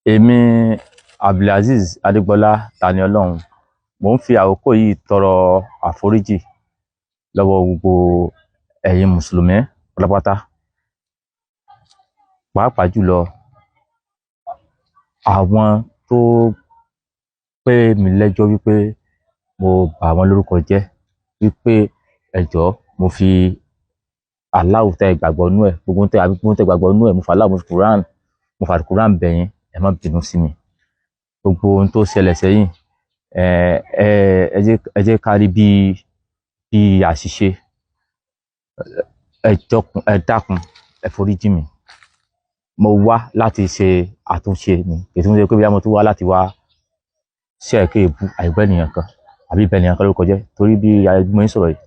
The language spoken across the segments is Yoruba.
Èmi Abdulazeez Adégbọlá Taniọlọ́run, mò ń fi àkókò yìí tọrọ àforíjì lọ́wọ́ gbogbo ẹ̀yin mùsùlùmí pátápátá, pàápàá jùlọ àwọn tó pè mí lẹ́jọ́ wípé mo bà wọ́n lórúkọ jẹ́, wípé ẹ jọ̀ọ́, mo fi Allahu tẹ́ ẹ gbàgbọ́ nú ẹ̀, gbogbo tẹ́ àbí gbogbo tẹ́ gbàgbọ́ nú ẹ̀, mo fi Allah, mo fi Quran, mo fi Quran bẹ̀ yín, ẹ má bínú sí mi. Gbogbo ohun tó ṣẹlẹ̀ sẹ́yìn, ẹ ẹ ẹ jẹ́ ká rí bí àṣìṣe. Ẹ jọkun, ẹ dákun, ẹ foríjì mi. Mo wá láti ṣe àtúnṣe ni, kì í tún ṣe pé bí mo tún wá láti wá ṣe ẹ̀kẹ́ èbú àìgbẹ́ ènìyàn kan àbí ibẹ̀ ènìyàn kan lórúkọ jẹ́, torí bí mo ń sọ̀rọ̀ yìí,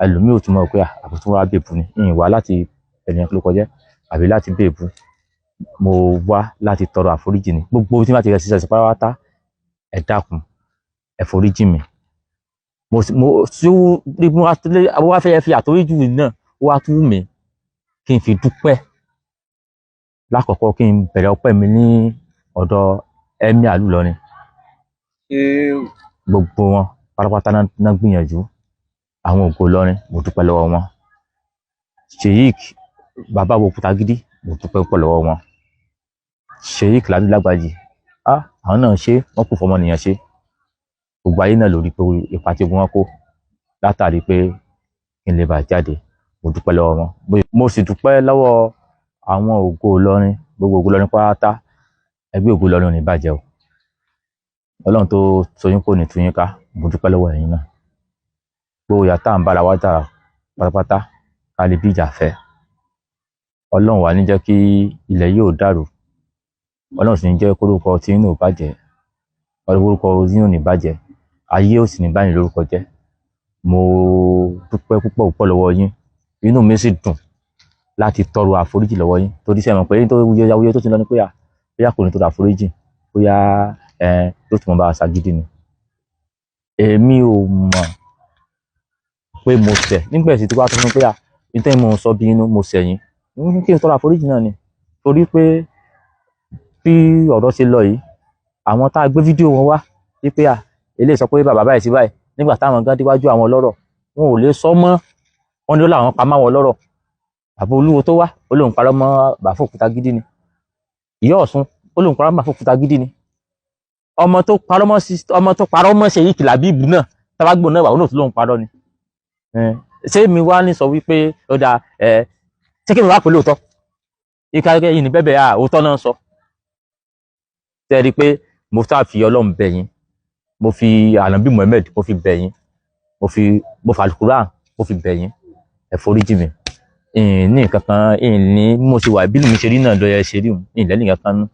ẹlòmíì ò tún mọ̀ pé àbùtún wá bèbú ni. Ìyìn wá láti ènìyàn kan lórúkọ jẹ́ àbí láti bèbú. Mo wá láti tọrọ àforíjì ni. Gbogbo tí wọ́n ti rẹ̀ ṣiṣẹ́ pátápátá, ẹ dákun, ẹ foríjì mi. Mo tí mo wá fẹ́ fi àforíjì náà, ó wá tún wù mí kí n fi dúpẹ́. Lákọ̀ọ́kọ́, kí n bẹ̀rẹ̀ ọpẹ́ mi ní ọ̀dọ̀ Emir ìlú Ìlọrin. Gbogbo wọn pátápátá náà gbìyànjú. Àwọn Ògo Ìlọrin, mo dúpẹ́ lọ́wọ́ wọn. Sheik bàbá wo Òkútagídí, mo dúpẹ́ púpọ̀ lọ́wọ́ wọn. Sheik Ladu Lágbàjì, àwọn náà ṣe wọ́n kù fọmọnìyàn ṣe. Gbogbo ayé náà lórí pé ipa tí wọ́n kó látàrí pé kí n lè bá jáde, mo dúpẹ́ lọ́wọ́ wọn. Mo sì dúpẹ́ lọ́wọ́ àwọn Ògo Ìlọrin, gbogbo Ògo Ìlọrin pátá. Ẹgbẹ́ Ògo Ìlọrin ò ní bàjẹ́ o. Ọlọ́run tó soyún kò ní tú yín ká. Mo dúpẹ́ lọ́wọ́ ẹ̀yin náà. Gbogbo ìyà tá à ń bára wa jà pátápátá ká lè bí ìjà fẹ́, Ọlọ́run wà ní jẹ́ kí ilẹ̀ yìí ò dàrú. Ọlọ́run sì ní jẹ́ kórúkọ tí inú ò bàjẹ́, orúkọ tí inú ò ní bàjẹ́, ayé ò sì ní báyìí lórúkọ jẹ́. Mo dúpẹ́ púpọ̀ púpọ̀ lọ́wọ́ yín. Inú mi sì dùn láti tọrọ àforíjì lọ́wọ́ yín, torí sẹ́yìn mọ̀ pé nítorí awuyewuye tó ti lọ ni pé bóyá kò ní tọrọ àforíjì, bóyá ẹ yóò tún mọ bá a ṣàgídí ni. Èmi ò mọ̀ pé mo ṣẹ̀ nígbà tí wàá tó fún mi pé nítorí mo sọ bí inú mo ṣẹ̀ yín, kí n tọrọ àforíjì náà ni, torí pé bí ọ̀rọ̀ ṣe lọ yìí, àwọn tá a gbé fídíò wọn wá wípé eléyìí sọ pé bàbá báyìí sí báyìí, nígbà táwọn gan déwájú àwọn ọlọ́rọ̀, wọn ò lè sọ mọ́. Wọn ní ó làwọn pamọ́ àwọn ọlọ́rọ̀. Bàbá olúwo tó wá, ó lóun parọ́ mọ́ bàbá Òkútagídí ni. Ìyá Ọ̀ṣun, ó lóun parọ́ mọ́ bàbá Òkútagídí ni. Ọmọ tó parọ́ mọ́, ọmọ tó parọ́ mọ́ Sheik Labeeb náà, tábàgbò náà wà, ó náà tó lóun parọ́ ni. Ṣé mi wá ní sọ wípé ó dáa? Ẹ ṣé kí mi wá pè lóòótọ́ ìka yìí ní bẹ́bẹ̀ òótọ́ náà sọ. Tẹ́ rí i pé mo sá fi Ọlọ́run bẹ̀ yín, mo fi Ànábì Muhammed, mo fi bẹ̀ yín, mo fi Alukuran, mo fi bẹ̀ yín, ẹ foríjì mi. Ìyìn ní nǹkan kan, ìyìn ní bí mo ṣe wà, bí mi ṣe rí náà lọ́yẹ ṣe rí òun, ìyìn lẹ́nu nǹkan kan nú.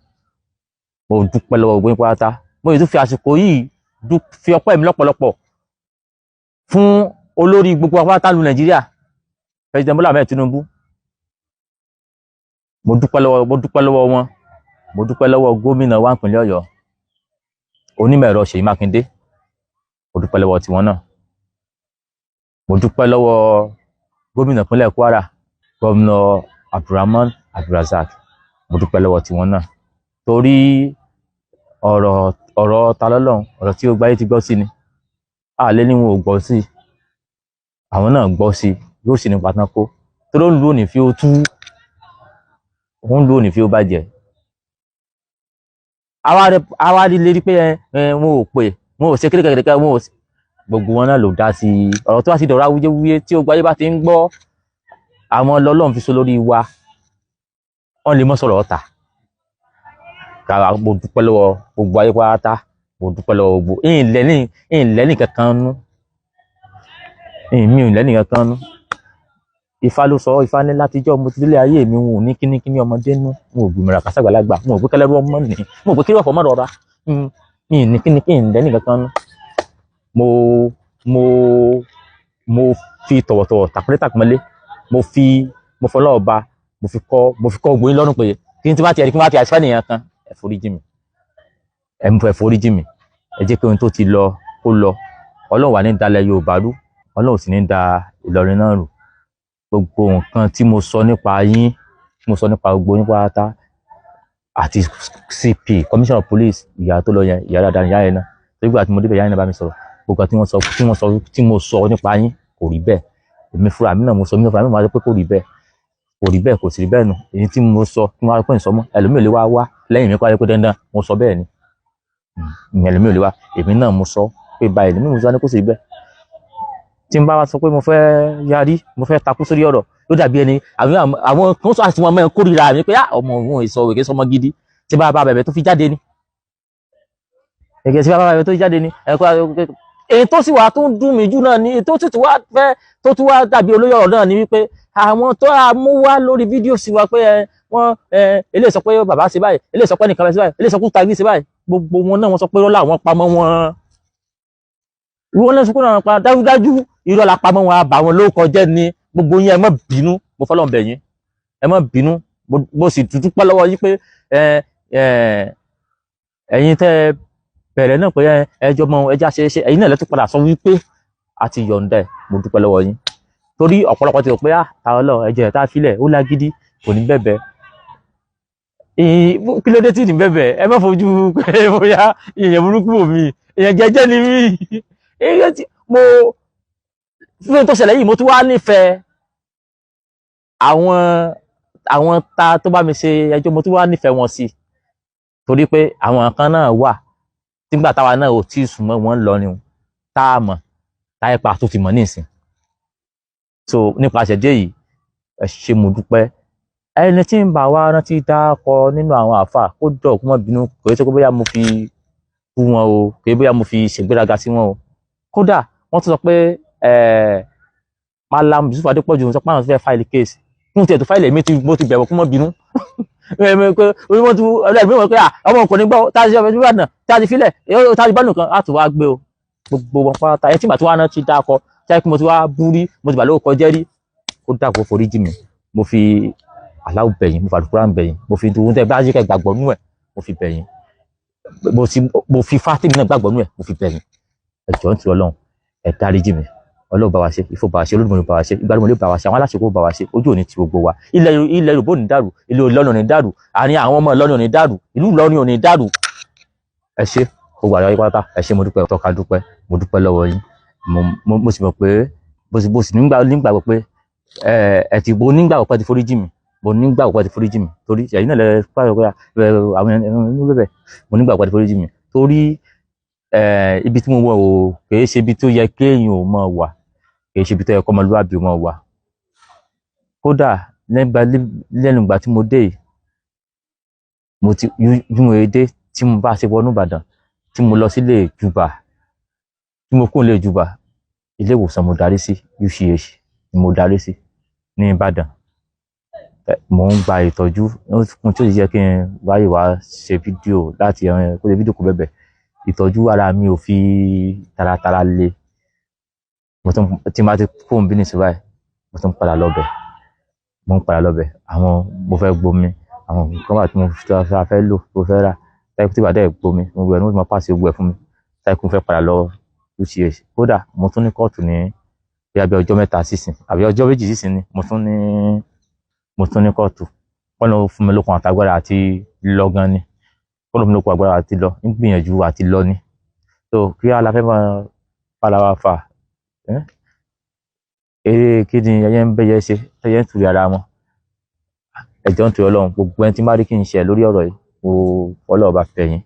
Mo dúpẹ́ lọ́wọ́ gbogbo yín pátá. Mo sì tún fi àsìkò yìí fi ọpẹ́ mi lọ́pọ̀lọpọ̀ fún olórí gbogbo apáta lu Nàìjíríà, President Bola Ahmed Tinubu. Mo dúpẹ́ lọ́wọ́ wọn. Mo dúpẹ́ lọ́wọ́ gómìnà wa ìpínlẹ̀ Ọ̀yọ́, onímọ̀ ẹ̀rọ Ṣèyí Mákindé. Mo dúpẹ́ lọ́wọ́ tiwọn náà. Mo dúpẹ́ lọ́wọ́ gómìnà ìpínlẹ̀ Kwara, Gómìnà Abdulrahman Abdulrazak. Mo dúpẹ́ lọ́wọ́ tiwọn náà, torí ọ̀rọ̀ ta lọ́lọ́run, ọ̀rọ̀ tí ó gbáyé ti gbọ́ sí ni àlẹ́ ní wọn ò gbọ́ sí. Àwọn náà gbọ́ sí, yóò sì ní pátán kó tó ló ń lu òní fi ó tú òun lu òní fi ó bàjẹ́. Àwa rí lérí pé ẹ wọn ò pè, wọn ò ṣe kékeré, wọn ò gbogbo wọn náà ló dá sí ọ̀rọ̀ tó wá sí dọ̀rọ̀ awuyewuye tí ó gbáyé bá ti ń gbọ́. Àwọn lọ́lọ́run fi so lórí wa, wọ́n lè mọ́ sọ̀rọ̀ ọ̀tà kára. Mo dúpẹ́ lọ́wọ́ gbogbo ayé pátá. Mo dúpẹ́ lọ́wọ́ gbogbo ìyìn lẹ́nì kankan nú ìyìn mi ò lẹ́nì kankan nú. Ifá ló sọ, Ifá ní látijọ́ mo ti délé ayé mi, wọn ò ní kíníkíní ọmọdé nú, wọn ò gbìmọ̀ràn kásàgbàlagbà, wọn ò gbé kẹlẹ́rú ọmọ nì, wọn ò gbé kí ọ̀fọ̀ mọ́ rọra. Mi ní kíníkíní lẹ́nì kankan nú. Mo fi tọ̀wọ̀tọ̀wọ̀, tàpọ́nlé tàpọ́nlé, mo fi mo fọlọ́ ọba, mo fi kọ́ gbóyin lọ́rùn pé kí n tí bá ti ẹ̀rí, kí n bá ti àìsàn ènìyàn kan, ẹ foríjì mi, ẹ mú ẹ foríjì mi. Ẹ jẹ́ kí ohun tó ti lọ kó lọ. Ọlọ́run wà ní dalẹ̀ Yorùbá rú, Ọlọ́run sì ní da Ìlọrin náà rú. Gbogbo nǹkan tí mo sọ nípa yín, tí mo sọ nípa gbogbo yín pátá, Àti CP, Commissioner of Police, ìyá tó lọ yẹn, ìyá dáadáa ìyá yẹn náà. Nígbà tí mo débẹ̀, ìyá yẹn náà bá mi sọ̀rọ̀. Gbogbo tí wọ́n sọ, tí mo sọ nípa yín kò rí bẹ́ẹ̀. Èmi fúnra mi náà mo sọ, mi fúnra mi máa sọ pé kò rí bẹ́ẹ̀, kò rí bẹ́ẹ̀, kò sì rí bẹ́ẹ̀ nù. Èyí tí mo sọ tí mo wá pé ìsọmọ ẹlòmíì lè wá wá lẹ́yìn mi kó wáyé pé dandan mo sọ bẹ́ẹ̀ ni. Ẹlòmíì lè wá, èmi náà mo sọ pé báyìí ni mo sọ ní kò sì rí bẹ́ẹ̀. Tí n bá wá sọ pé mo fẹ́ yarí, mo fẹ́ takú sórí ọ̀rọ̀, ló dàbí ẹni àwọn kan sọ àti wọn mẹ́rin kórìíra mi pé ọmọ òun ìsọ òkè sọmọ gidi. Tí bá bá bẹ̀bẹ̀ tó fi jáde ni, ẹ̀kẹ́ tí bá bá bẹ̀bẹ̀ tó fi jáde ni ẹ̀kọ́. Èyí tó sì wà tó ń dùn mí jù náà ni tó sì tún wá fẹ́ tó tún wá dàbí olóyè ọ̀rọ̀ náà ni wípé àwọn tó a mú wá lórí fídíò sí wa pé wọ́n eléyìí sọ pé bàbá ṣe báyìí, eléyìí sọ pé nìkan ṣe báyìí, eléyìí sọ pé tagi ṣe báyìí, gbogbo wọn náà wọ́n sọ pé irọ́ làwọn pamọ́ wọn. Wọ́n lẹ́sùn kúrò náà pa dájúdájú irọ́ la pamọ́ wọn, àbá wọn lórúkọ jẹ́ ni. Gbogbo yín, ẹ má bínú, mo fọlọ́n bẹ̀ yín, ẹ má bínú. Mo sì dúpẹ́ lọ́wọ́ yín pé ẹ̀yin tẹ́ bẹ̀rẹ̀ náà pé ẹjọ́ mọ ẹjá ṣe é ṣe, ẹ̀yin náà lẹ́tọ́ padà sọ wípé a ti yọ̀ǹda ẹ̀. Mo dúpẹ́ lọ́wọ́ yín torí ọ̀pọ̀lọpọ̀ ti rò pé àwọn ọlọ́ ẹ̀jẹ̀ rẹ̀ tá a filẹ̀ ó lágídí, kò ní bẹ̀bẹ̀. Kí ló dé tí ní bẹ̀bẹ̀? Ẹ má fojú pé bóyá èèyàn burúkú wò mí, èèyàn jẹ́jẹ́ ni mí. Èèyàn tí mo fún tó ṣẹlẹ̀ yìí, mo tún wá nífẹ̀ẹ́ àwọn ta tó bá mi ṣe ẹjọ́, mo tún wá nífẹ̀ẹ́ wọn sí, torí pé àwọn kan náà wà nígbà táwa náà ò tí ì sùn mọ́ wọn lọ ni tá a mọ̀ táyé pa tó ti mọ̀ nísìn. So nípasẹ̀ dé yìí, ẹ ṣé, mo dúpẹ́. Ẹni tí ń bá wa rántí dákọ nínú àwọn àáfà, kó jọ kó má bínú. Kò yẹ kó bóyá mo fi bú wọn o, kò yẹ bóyá mo fi ṣègbéraga sí wọn o. Kódà wọ́n tún sọ pé Malam Yusuf Adépọ̀jù sọ pé àwọn fẹ́ file case fún tiẹ̀ tó file, èmi tí mo ti bẹ̀rù kó má bínú. Wọ́n tún ẹlẹ́gbẹ́ wọn pé ọmọ ọkùnrin gbọ́ tá a ti ṣe ọmọ náà tá a ti filẹ̀ tá a ti bá nìkan á tún wá gbé o. Gbogbo wọn pátá, ẹ tí màá tún wá rántí dákọ tí mo ti wá bú rí, mo ti bà lórúkọ jẹ́ rí, kó dàpọ̀ forí jì mí. Mo fi Aláwọ̀ bẹ̀yìn, mo fi Àlùkùránì bẹ̀yìn, mo fi ohun tẹ́ bá yí kẹ́ gbàgbọ́ nú ẹ̀, mo fi bẹ̀yìn, mo fi Fátìmí náà gbàgbọ́ nú ẹ̀, mo fi bẹ̀yìn. Ẹ jọ̀ọ́, nítorí Ọlọ́run, ẹ dáríjì mí. Ọlọ́run bá wa ṣe, Ifọ̀ bá wa ṣe, Olódùmarè bá wa ṣe, Ìgbàlódé bá wa ṣe, àwọn aláṣẹ kó bá wa ṣe. Ojú òní ti gbogbo wa. Ilẹ̀ Yorùbá ò ní dàrú, ilé Ìlọrin ò ní dàrú, àárín àwọn ọmọ Ìlọrin ò ní dàrú, ìlú Ìlọrin ò ní dàrú. Ẹ ṣé gbogbo àríwá pátá, ẹ ṣé, mo dúpẹ́. Tọ́ka dúpẹ́, mo dúpẹ́ lọ́wọ́ yín. Mo sì mọ̀ pé bó sì nígbàgbọ́ pé ẹ ti mo nígbàgbọ́ pé ẹ ti foríjì mí, mo nígbàgbọ́ pé ẹ ti foríjì mí, torí ẹ̀yin náà lẹ pàṣẹ pé àwọn ẹni bẹ́ẹ̀. Mo nígbàgbọ́ pé ẹ ti foríjì mí torí ibi tí mo wọ̀ o kìí ṣe ibi tó yẹ kéèyàn ò mọ̀ wà, kìí ṣe ibi tó yẹ kọ́mọlúwàbí ò mọ̀ wà. Kódà lẹ́nu ìgbà tí mo dé yìí, mo ti bí mo dé, tí mo bá ṣe wọnú Ìbàdàn, tí mo lọ sílé ìjùbà, tí mo kúrò nílé ìjùbà, ilé ìwòsàn mo darí sí, UCH ni mo darí sí ní Ìbàdàn. Mò ń gba ìtọ́jú kún tí ó sì jẹ́ kí n wáyé wá ṣe fídíò láti kó ṣe fídíò kó bẹ̀bẹ̀. Ìtọ́jú ara mi ò fi taratara le. Mo tún tí n bá ti kúrò níbí nísìnyí báyìí, mo tún padà lọ bẹ̀, mo ń padà lọ bẹ̀. Àwọn mo fẹ́ gbomi, àwọn nǹkan wà tí mo fẹ́ lò, mo fẹ́ rà táyé tí bàdẹ́ gbomi, gbogbo ẹ̀ ní wọ́n ti máa pàṣẹ gbogbo ẹ̀ fún mi táyé kí mo fẹ́ padà lọ UCH. Kódà mo tún ní kóòtù ní bí abẹ́ ọjọ́ 3 sísìn àbí ọjọ́ 2 sísìn ni mo tún ní kóòtù. Wọ́n lọ fún mi lókun àtagbára àti lọ gan ni, wọ́n lọ fún mi lókun àgbára àti lọ, ń gbìyànjú àti lọ ni. So kí á la fẹ́ máa fara wa fà eré? Kí ni ẹyẹ ń bẹ́yẹ ṣe ẹyẹ ń tùrí ara wọn? Ẹjọ́ ń tùrí Ọlọ́run. Gbogbo ẹni tí bá rí kí n ṣe lórí ọ̀rọ̀ yìí, mo Ọlọ́run bá fẹ́ yín,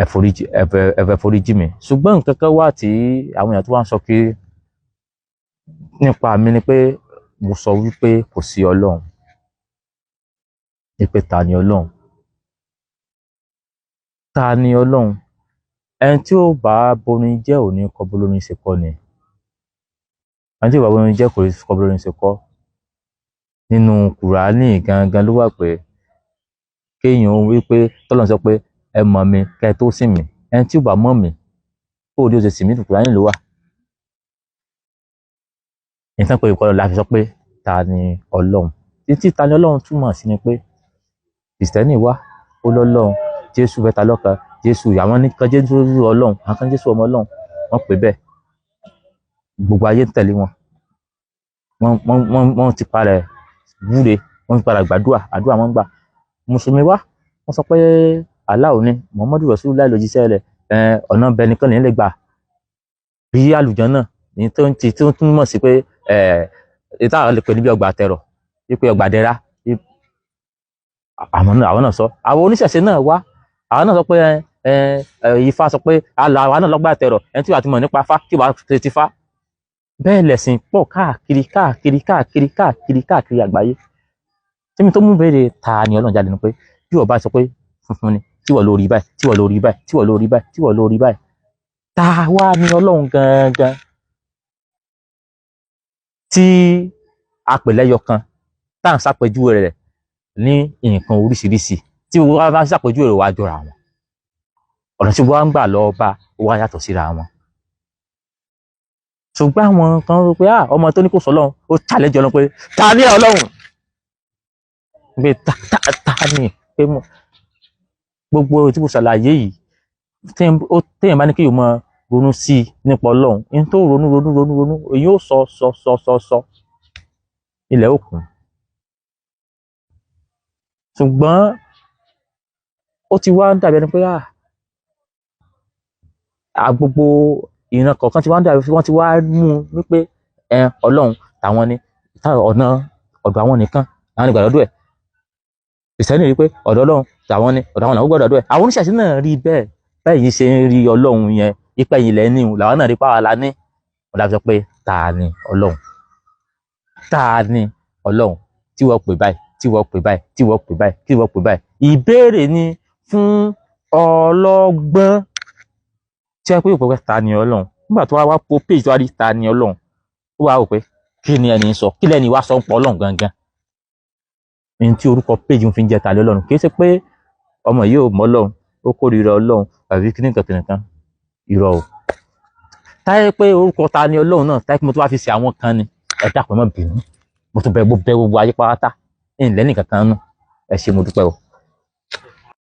ẹ foríjì, ẹ fẹ́ foríjì mi. Ṣùgbọ́n nǹkan kan wà tí àwọn èèyàn tó wá ń sọ kí nípa mi ni pé mo sọ wípé kò sí Ọlọ́run, ní pé ta ni Ọlọ́run, ta ni Ọlọ́run? Ẹni tí ó bá borin jẹ́ ò ní kọ́ bólórin ṣe kọ́ ni. Ẹni tí ó bá borin jẹ́ kò ní kọ́ bólórin ṣe kọ́. Nínú Kùránì gangan ló wà pé kéèyàn wí pé tọ́lọ́run sọ pé ẹ mọ̀ mi kẹ́ ẹ tó sìn mí. Ẹni tí ó bá mọ̀ mí, kó o ní o ṣe sìn mí? Nínú Kùránì ló wà. Nǹkan pé ìkọlọ̀ la fi sọ pé ta ni Ọlọ́run. Títí ta ni Ọlọ́run túmọ̀ sí ni pé Kìrìsìtẹ́nì wá ó lọ́lọ́run, Jésù mẹ́ta lọ́kan, Jésù àwọn nìkan, Jésù Ọlọ́run, àwọn kan Jésù ọmọ Ọlọ́run, wọ́n pè bẹ́ẹ̀. Gbogbo ayé ń tẹ̀lé wọn. Wọ́n ti parẹ́ wúre, wọ́n ti padà gbàdúrà, àdúrà wọn gbà. Mùsùlùmí wá, wọ́n sọ pé Allah ni Muhammadu Rasulullah lòjíṣẹ́ rẹ̀, ọ̀nà bẹ nìkan lè gbà rí àlùjánnà ní tó ń ti tó ń túmọ̀ sí pé ìta àwọn lè pè níbi ọgbà àtẹrọ, wípé ọgbà àdẹra. Àwọn náà sọ, àwọn oníṣẹ̀ṣe náà wá, àwọn náà sọ pé Ifá sọ pé àwa náà lọ́gbà àtẹrọ, ẹni tí wàá ti mọ̀ nípa Ifá tí wàá ti Ifá. Bẹ́ẹ̀ lẹ̀sìn pọ̀ káàkiri káàkiri káàkiri káàkiri káàkiri àgbáyé. Tí mi tó mú béèrè ta ni Ọlọ́run jáde ni pé bí wọ́n bá sọ pé funfun ni, tí wọ́n lórí báyìí, tí wọ́n lórí báyìí, tí wọ́n lórí báyìí, tí wọ́n lórí báyìí, ta wá ni Ọlọ́run gangan tí apẹ̀lẹ́yọ kan tá à ń ṣàpèjúwe rẹ̀ ní nǹkan oríṣiríṣi, tí wọ́n bá ń ṣàpèjúwe rẹ̀ wá jọra wọn, ọ̀nà tí wọ́n ń gbà lọ bá wá yàtọ̀ síra wọn. Ṣùgbọ́n àwọn kan rò pé ọmọ tó ní kò sọ Ọlọ́run, ó challenge Ọlọ́run pé ta ni Ọlọ́run, pé ta ta ta ni pé mo gbogbo tí mo ṣàlàyé yìí, téèyàn bá ní kí yóò máa ronú sí i nípa Ọlọ́run, ní tó ronú ronú ronú ronú, èyí ó sọ sọ sọ sọ sọ ilẹ̀ òkun. Ṣùgbọ́n ó ti wá ń dàbí ẹni pé gbogbo ìran kọ̀ọ̀kan ti wá ń dàbí wọ́n ti wá mú un wípé Ọlọ́run tàwọn ni, ọ̀nà ọ̀dọ̀ àwọn nìkan àwọn nígbà lọ́dọ̀ ẹ̀. Kìrìsìtẹ́nì rí pé ọ̀dọ̀ Ọlọ́run tàwọn ni, ọ̀dọ̀ àwọn làwọn gbọ́dọ̀ ọ̀dọ̀ ẹ̀. Àwọn oníṣẹ̀ṣe náà rí bẹ́ẹ̀. Bẹ́ẹ̀ yìí ṣe ń rí Ọlọ́run yẹn, ipa yìí lẹ́ ní ìhùn làwọn náà rí pàwọ́ la ní. Wọ́n dàbí sọ pé ta ni Ọlọ́run, ta ni Ọlọ́run tí wọ́n pè báyìí, tí wọ́n pè báyìí, tí wọ́n pè báyìí, tí wọ́n pè báyìí. Ìbéèrè ni fún ọlọ́gbọ́n tí wọ́n pè pé ta ni Ọlọ́run. Nígbà tó wá wá po page tó wá rí ta ni Ọlọ́run, ó wá wò pé kí ni ẹni sọ, kí lẹ́ni wá sọ ń pọ̀ Ọlọ́run gangan. Ní tí orúkọ page ń fi jẹ́ ta ni Ọlọ́run, kì í ṣe pé ọmọ yìí ò mọ̀ Ọlọ́run, ó kórìíra Ọlọ́run àbí kíníkan kìnìkan, irọ́ o. Táyé pé orúkọ ta ni Ọlọ́run náà, táyé pé mo tún wá fi ṣe àwọn kan ni, ẹ dákun ẹ má bínú, mo tún bẹ gbogbo ayé pátá, ẹ̀ ń lẹ́nìkan kan nù. Ẹ ṣé, mo dúpẹ́ o.